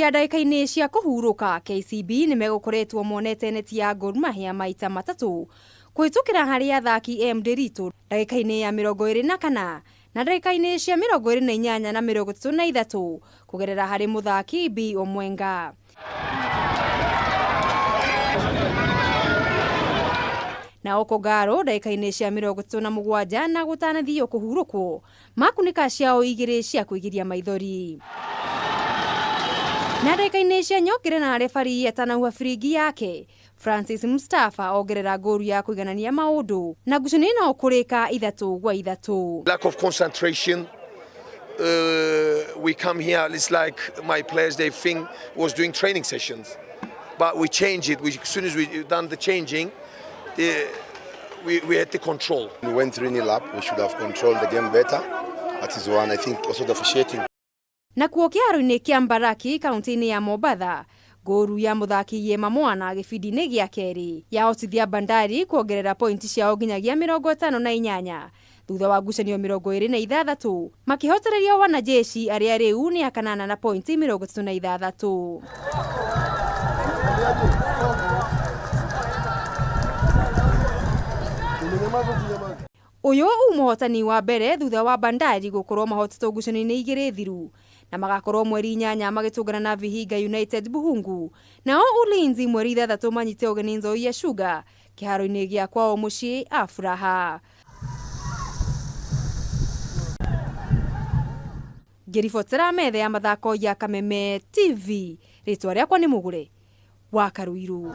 Gũkinyĩria ndagĩka-inĩ cia kũhurũka, KCB nĩmegũkoretwo monete neti ya Gor Mahia maita matatũ kũhĩtũkĩra harĩ athaki M Ndiritu ndagĩka-inĩ ya 24 na ndagĩka-inĩ cia 28 na 33 kũgerera harĩ mũthaki B Omwenga. Na Okogaro ndagĩka-inĩ cia 37 na gũtanathio kũhurũkwo makunĩka ciao igĩrĩ cia kwĩgiria maithori. Na ndagĩka-inĩ cia nyongerera refari atanahuha biringi yake Francis Mustafa ongerera ngoru ya kũiganania maũndũ na ngucanio ĩno kũrĩka 3-3. Lack of concentration. We come here, it's like my players, they think was doing training sessions. But we change it. As soon as we done the changing, we had the control. We went 3-0 up. We should have controlled the game better. That is one, I think, also the officiating. Nakuo kĩharo-inĩ kĩa Mbaraki kaunti-inĩ ya Mombatha, ngoru ya mũthaki Yema Mwana gĩbindi-inĩ gĩa kerĩ yahotithia Bandari kuongerera pointi ciao nginyagia 58 thutha wa ngucanio 26 makĩhotereria wanajeshi arĩa rĩu nĩ akanana na pointi 36. Ũyũ umuhotani wa mbere thutha wa Bandari gũkorwo mahotetwo ngucanio-inĩ igĩrĩ thiru na magakorwo mweri 8 magĩtũngana na Vihiga United Buhungu, nao Ulinzi mweri 6 manyite ũgeni Nzoia Sugar kĩharo-inĩ gĩa kwao mũciĩ Afuraha. Ngĩribotera metha ya mathako ya Kameme TV, rĩtwa rĩakwa nĩ Mũgũre wa Karuiru.